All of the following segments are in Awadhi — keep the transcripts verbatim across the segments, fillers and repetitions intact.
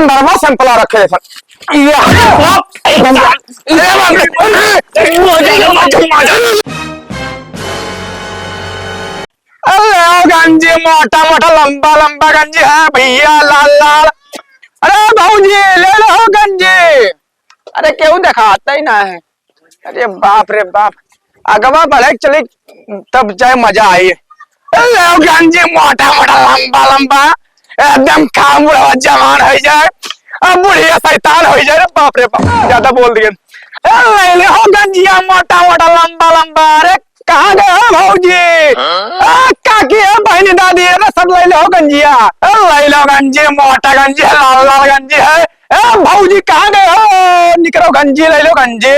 नरमा सैंपला रखे थे। ये, ये, ये, ये, अरे ले आओ गंजी, मोटा मोटा लंबा लंबा गंजी है भैया, लाल लाल। अरे भौजी, ले लो गंजी। अरे केहू देखाता ही ना है। अरे बाप रे बाप, अगवा बढ़े चली तब जाए मजा आई। ए, ले गंजी मोटा मोटा लंबा लंबा, एकदम काम बुढ़वा जवान हो जाए, अब बुढ़िया शैतान हो जाए। रे बाप रे बाप, ज्यादा बोल दिए। ए, ले ले हो गंजिया मोटा मोटा लंबा लंबा। अरे कहाँ गए हो भौजी? ए, काकी है, बहनी दादी है ना, सब ले ले हो गंजिया। ए, ले लो गंजी, मोटा गंजी है, लाल लाल गंजी है। ए भौजी, कहाँ गए हो? निकरो गंजी, ले लो गंजी।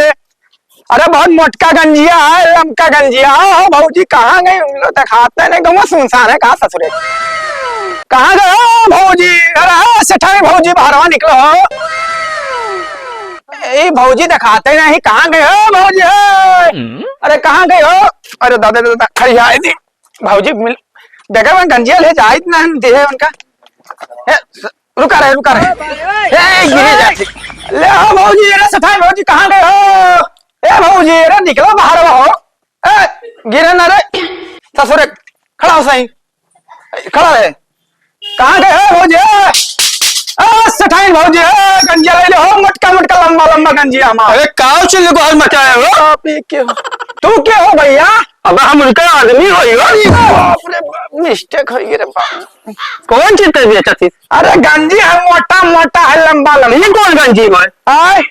अरे बहुत मोटका गंजिया है, लमका गंजिया है। हो भौजी, कहाँ गए? हम लोग देखाते नहीं, गाँव सुनसान है, कहाँ ससुरे? कहाँ गए हो भौजी? अरे हाँ, सेठाई भौजी, बाहरवा निकलो हो। ए भौजी, देखाते नहीं, कहाँ गए हो भौजी? ए, अरे कहाँ गए हो? अरे दादा, दादा, खड़ी आई थी भौजी, मिल, देखा मैं गंजिया ले जाइत ना हम देहे उनका। ए, रुका रहे, रुका रहे। ए, गिरे जाते। ले आओ भौजी, अरे सेठाई भौजी, कहाँ गए हो? ए भौजी, अरे निकलो बाहर हो। ए, गिरे ना रे। ससुरे, खड़ा हो सही। खड़ा रहे। कहाँ गए हो भौजी? ए, सेठाई भौजी, ए, गंजिया ले ले हो, मोटका मोटका लंबा लंबा गंजिया हमार। अरे, काव चिल्ली को हल मचाए हो? आप ही के हो? तू के हो भैया? अब हम उनका आदमी हो, यो। अरे बाप रे बाप, mistake हो गई रे बाप। कौन चीज कर दिया चाची? अरे गंजी है, मोटा मोटा है, लंबा लंबा। ये कौन गंजी है? आय,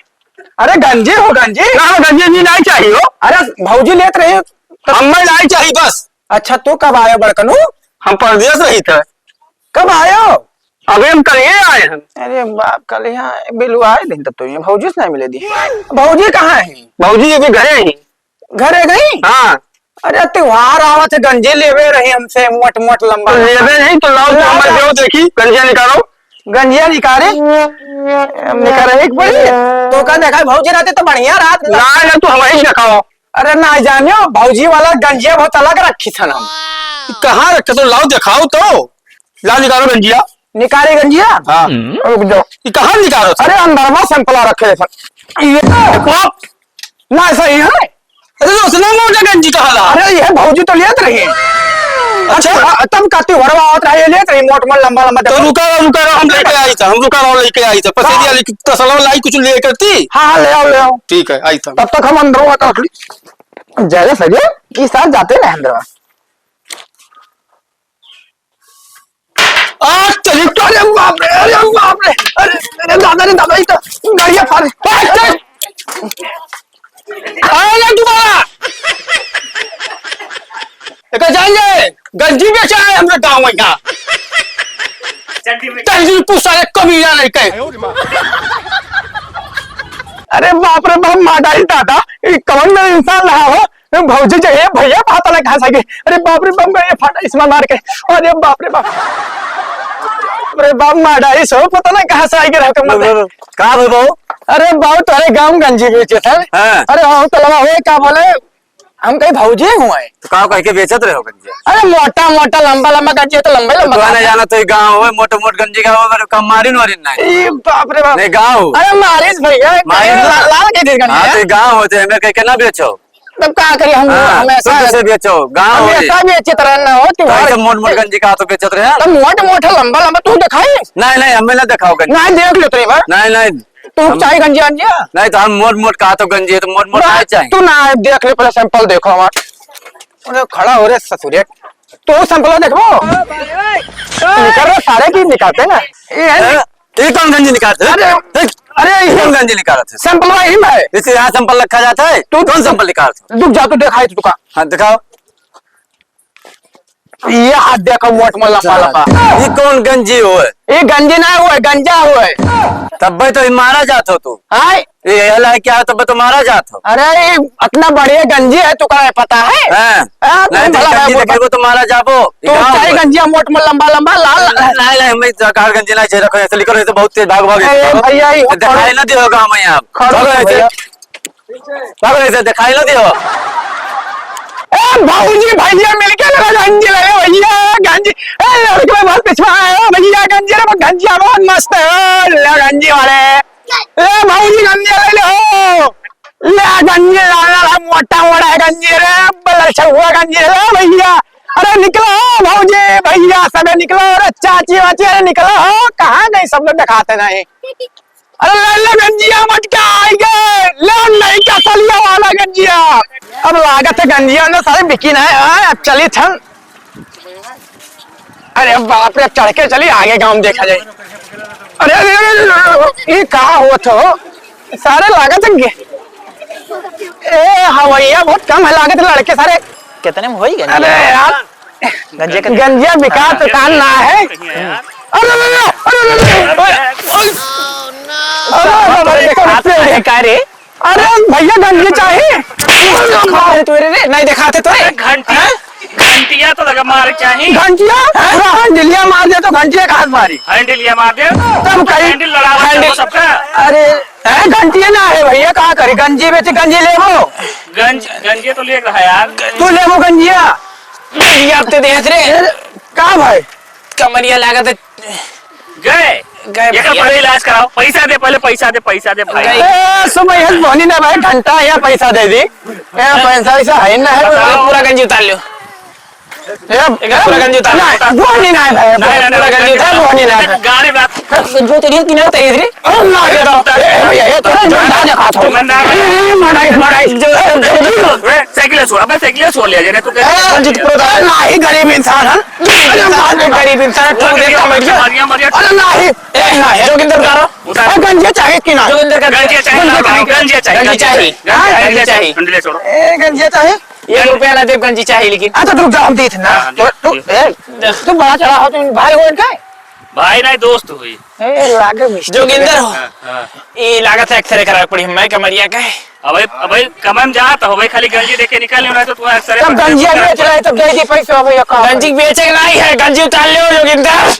अरे गंजी हो गंजी। ना, गंजी जी नहीं चाहिए हो। अरे भौजी लेत रही। हम मैं नहीं चाहिए बस। अच्छा, तू कब आयो बड़कनू? हम परदेस रही थे। कब आयो? अबे हम कल ही आए हैं। अरे बाप, कल यहाँ बिलुआए दिन तब तो ये भौजी से नहीं मिले दी। भौजी कहाँ है? भौजी अभी घरे ही। घरे गई? हाँ। अरे, त्योहार आवत है, गंजी लेवे रही हमसे, मोट मोट लंबा तो लंबा। लेवे नहीं तो लाओ, तो लाओ हमारे ना। देव देखी, गंजिया निकालो। गंजिया निकाले? निकाले एक बड़ी। तो का देखा, भौजी रहते तो बढ़िया रात। ना, ना, तू हमारे ही दिखाओ। अरे ना जानियो, भौजी वाला गंजिया बहुत अलग रखी था ना। कहाँ रखे तो लाओ, दिखाओ तो। लाओ, निकालो गंजिया। निकाले गंजिया? हाँ। रुक जाओ। ये कहाँ निकालो? अरे, अंदरवा सैंपला रखे थे। ये तो बाप। ना, सही है। अरे, तो उसने मोटा गंजी कहा ला? अरे, ये भौजी तो लेत रही। अच्छा। अच्छा, तब का त्योहार आवत रहा, ये लेत रही, मोट मोट लंबा लंबा तो डब्बा। रुका रहो, रुका रहो, हम लेके आई था, हम रुका रहो, लेके आई था। पसेरिया हाँ। लेके, तसला लाई कुछ लेकर थी। हाँ, हाँ, ले आओ, ले आओ। ठीक है, आई था। तब तक हम अंदर का काट ली। जय सजे, ये साथ जाते रहे अंदर। आ, चली तो, अरे बाप रे, अरे बाप रे, अरे, अरे दादा रे दादा, ये तो गड़िया फाड़, ए, चल। अरे दोबारा। एका जान ले, गंजी बेचा है हमरे गाँव में का। चड्डी में। चड्डी में पूछा है, कमीना नहीं कहे। अरे बाप रे बाप, मार डाली दादा, ये कौन मेरा इंसान रहा हो? ए, भौजी जे, ए, भैया, पता ना कहाँ से आइगे। अरे बाप रे बाप, ये फाटा इसमें मार के। अरे बाप रे बाप। अरे बाप, मार डाली सो, पता ना कहाँ से आइगे रहो तुम। लो, लो, लो। का भाई बाबू? अरे बाबू, तोरे गाँव गंजी बेचे थे। हाँ। अरे हाँ, तो लगा हुए, का बोले? हम कहीं भौजी हुए। तो का कह के बेचत रहे हो गंजी? अरे मोटा मोटा, लंबा लंबा गंजी है तो लंबा ही लंबा तो ना गंजी। जाना तो ये गाँव हो, मोटे मोट गंजी का हो, अगर कम मारिन वारिन नहीं। ए बाप रे बाप। नहीं, गाँव हो। अरे मारिस भैया, मारिस ला-, ना। लाल के दे गंजी हाँ, है। तो ये गाँव हो, तो हमें कह के ना बेचो। तब का करी हम, हाँ, हमेशा तो कैसे बेचो? गाँव हम हो ये। ऐसा भी अच्छी तरह ना हो, तो त्योहार ऐसे मोट मोट गंजी का तो बेचत रहे हैं। तब मोट मोट है, लंबा लंबा, तू दिखाई। नहीं, नहीं, हमें ना दिखाओ गंजी। नहीं, देख लेते हैं भाई। नहीं, नहीं। तू हम चाहे गंजी अंजिया? नहीं, तो हम मोट मोट कहा तो गंजी है, तो मोट मोट ना, नहीं चाहिए। तू ना देख ले, पहले sample देखो हमार। अरे खड़ा हो रे ससुरे, तू sample देखबो? निकल रे सारे की निकालते ना। ये है ना? हैं? ये कौन गंजी निकालते हैं? अरे, हैं? अरे, ये कौन गंजी निकालते हैं? Sample वही में है। इसे यहाँ sample रखा जाता है? तू कौन sample निकालते हैं? रुक जा, तू दिखाई तू का। हाँ, दिखाओ। ये हाथ देखो, मोट मोट लंबा लंबा। ये कौन गंजी होय? ये गंजी ना होय, गंजा होय। तब भाई तो ये मारा जात हो तू। हाय। ये हला है क्या, तब तो मारा जात हो। अरे, ये इतना बढ़िया गंजी है, तू का पता है? हाँ। हाँ, तू नहीं, तो भला गंजी भाई देखो तो मारा जाबो। तू गाँव चाहे में। गंजिया मोट मोट लंबा लंबा लाल। नहीं, नहीं, नहीं, हमें सरकार गंजी नहीं चाहिए, रखो ऐसे लिखो, नहीं तो बहुत तेज भाग भाग अरे ऐसे करो। भैया, ये तो दिखाई ना दियो गाँव में आप। खड़ो भागो ऐसे। भैया। भागो ऐसे, दिखाई ना दियो। ए भौजी, भैया मिलके मेरा गंजी ले ले भैया, गंजी। ए लड़के बहुत पिछवा है, ओ भैया गंजी रे, गंजिया बहुत मस्त है, ओ ले गंजी वाले। ए भौजी गंजी ले ले हो, ले गंजी लाना ला, मोटा मोटा है गंजी रे, बलर छुआ गंजी रे भैया। अरे निकलो भौजी, भैया सबे निकलो, अरे चाची वाची, अरे निकलो हो, कहाँ गई सब लोग, दिखाते नहीं। अरे ले ले गंजिया मटका आइगे, ले नहीं का सलिया वाला गंजिया। अब लागत है गंजिया ना सारे बिकी ना है, हाँ, अब चली थन। अरे बाप रे, चढ़ के चली आगे गाँव देखा जाए। अरे, अरे, अरे, अरे, अरे, ये का होत हो? सारे लागत है गे-, ए, हवैया बहुत कम है, लागत है लड़के सारे। कितने में होई गंजिया? अरे यार, गंजिया के गंजिया बिकात दुकान ना है। अरे, अरे, अरे, अरे, अरे, अरे, अरे, अरे, अरे, अरे, अरे, अरे, अरे, का रे? अरे भैया, गंजी चाही। अरे तू रे, रे, नहीं दिखाते तो रे। घंटी, हैं? घंटिया तो लगा मारे चाही। घंटिया? पूरा हैंडलिया मार दे तो घंटिया कहाँ से मारी? हैंडलिया मार दे। तब कहीं हैंडल लड़ा दे हैंडल। सबका। अरे, हैं, घंटिया ना है भैया, कहाँ करे? गंजी बेचे, गंजी लेबो। गंज, गंजिया तो लेके रहा यार। तू लेबो गंजिया? गंजिया अब ते देख रे। ए, का भाई? कमरिया लागत है। गए। गए एकर भैया। पहले इलाज कराओ, पैसा दे, पहले पैसा दे, पैसा दे भाई। गए। ए, सुबह है, बोनी ना भाई, घंटा या पैसा दे दी। ए, पैसा वैसा है ना है। बताओ। पूरा गंजी उतार लो। ए, एकर पूरा गंजी उतार लो। ना, बोनी ना है भाई, नहीं, नहीं, पूरा नहीं, गंजी उतार लो, बोनी ना है। गाड़ी बात। जो तेरी की ना तेरी रे। अरे ना, ये तो, ए, भैया, ये तो जोरदार दिखा था। ईमानदार। ए, मराई, मराई। ए, साइकिल छोड़, अबे साइकिल छोड़ लिया, जेने तू ए, गंजी पूरा उतार। ना ही गरीब इंसान है। अरे मार दे, गरीब इंसान, ठोक दे, कमर के। मरिया, मरिया। अरे नाही, ए, नाही, जोगिंदर उतारो। उतारो। ए, गंजिया चाही कि ना? जोगिंदर का गंजिया चाही, गंजिया चाही। गंजिया चाही। हाँ, गंजिया चाही। गंजिया चाही। ए, गंजिया चाही। एक रुपया ना देब, गंजी चाही लेकिन। अच्छा, रुक जा, हम देत ना। हाँ, तो, दे, तू, दे। ए, तू बड़ा चढ़ा हो, तू भाई हो इनका? भाई नहीं, दोस्त हुई। ए, लागे मिस्त्री। जोगिंदर हो। हाँ, हाँ। ए, लागत है एक्सरे करावे पड़ी, मैं कमरिया का है। अबे, अबे, कमन जा, तो अबे खाली गंजी देके निकल, नहीं तो तू एक्सरे तब पर गंजिया बेच रहा है, तब दे दी पैसा, अबे, ये काम गंजी बेचे के नहीं है, गंजी उतार ले, जोगिंदर।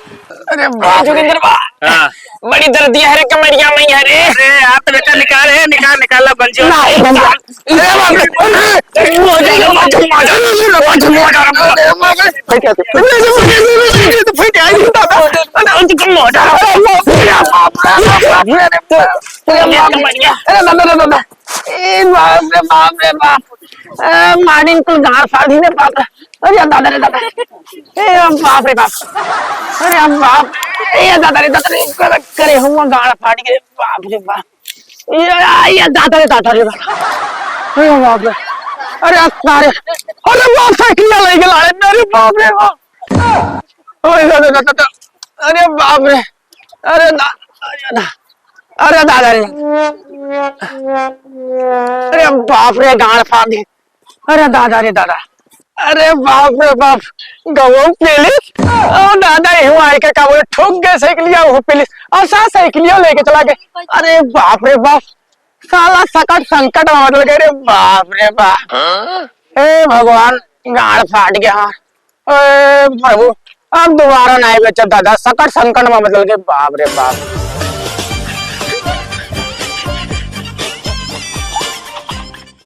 अरे बाप रे। जोगिंदर बा। हाँ। बड़ी दर्दिया है रे, कमरिया में है रे। अरे, आप तो बेटा निकाल, है, निकाल, निकाल ला गंजी। नहीं, गंजी। अरे बाप रे, अरे, अरे, अरे बाप रे, बाप रे, बाप। ए, मारिन कुल गाड़ फाड़ दी रे, बाप रे। अरे दादा रे दादा। ए, बाप रे बाप। अरे बाप। ए, दादा रे दादा रे, करे, करे हुआ गाड़ फाड़ के, बाप रे बाप। ए, आ, ए, दादा रे दादा रे दादा। अरे बाप रे। अरे सारे। अरे बाप, साइकिल ले गया, अरे मेरे बाप रे बाप। अरे दादा रे दादा। अरे बाप रे। अरे दा-, अरे दा-, अरे दादा रे। अरे बाप रे, गाड़ फाड़ दी। अरे दादा रे दादा। अरे बाप रे बाप। गवो पेलिस। ओ दादा, इहू आइके का बोले, ठुक गए साइकिलिया, वो पेलिस। और सा साइकिलिया लेके चला गए। अरे बाप रे बाप। साला सकट संकट में बदल गए रे, बाप रे बाप। ए भगवान, गाड़ फाट गया। ए प्रभु, अब दोबारा नहीं बेचब दादा, सकट संकट में बदल गए, बाप रे बाप।